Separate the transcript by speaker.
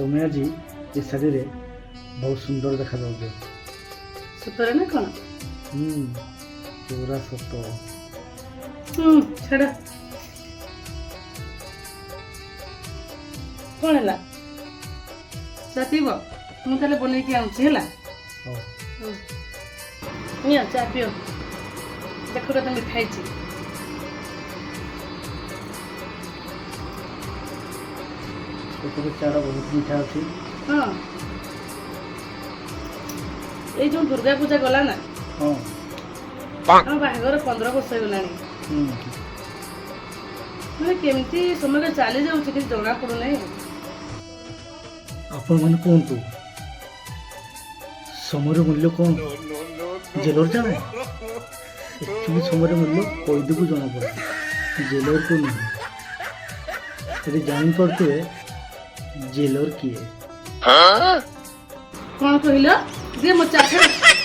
Speaker 1: ତୁମେ ଆଜି ଏ ଶାଢ଼ୀରେ ବହୁତ ସୁନ୍ଦର ଦେଖାଯାଉଛ।
Speaker 2: ସତରେ ନା କ'ଣ?
Speaker 1: ହୁଁ, ପୁରା ସତ।
Speaker 2: ହୁଁ, ଛାଡ଼। କ'ଣ ହେଲା? ଚା ପିଇବ? ମୁଁ ତାହେଲେ ବନେଇକି ଆଣୁଛି, ହେଲା?
Speaker 1: ହଉ।
Speaker 2: ହୁଁ। ନିଅ, ଚା ପିଅ। ଦେଖ କେତେ ମିଠା ହେଇଛି।
Speaker 1: ସତରେ ଚାଟା ବହୁତ ମିଠା ଅଛି।
Speaker 2: ହଁ, ଏଇ ଯୋଉ ଦୁର୍ଗା ପୂଜା ଗଲା ନା, ଆମ ବାହାଘର 15 ବର୍ଷ ହେଇଗଲାଣି। ମାନେ କେମିତି ସମୟ ଚାଲି ଯାଉଛି, କିଛି ଜଣା ପଡୁନାହିଁ।
Speaker 1: ଆପଣମାନେ କୁହନ୍ତୁ, ସମୟର ମୂଲ୍ୟ କ'ଣ ଜେଲର ଜାଣେ? ଆକ୍ଚୁଆଲି ସମୟର ମୂଲ୍ୟ କଏଦୀକୁ ଜଣାପଡ଼େ, ଜେଲରକୁ ନୁହେଁ। ସେଠି ଜାଣିପାରୁଥିବେ ଜେଲର କିଏ।
Speaker 2: କ'ଣ କହିଲ? ଦିଅ ମୋ ଚା। ଛାଡ଼।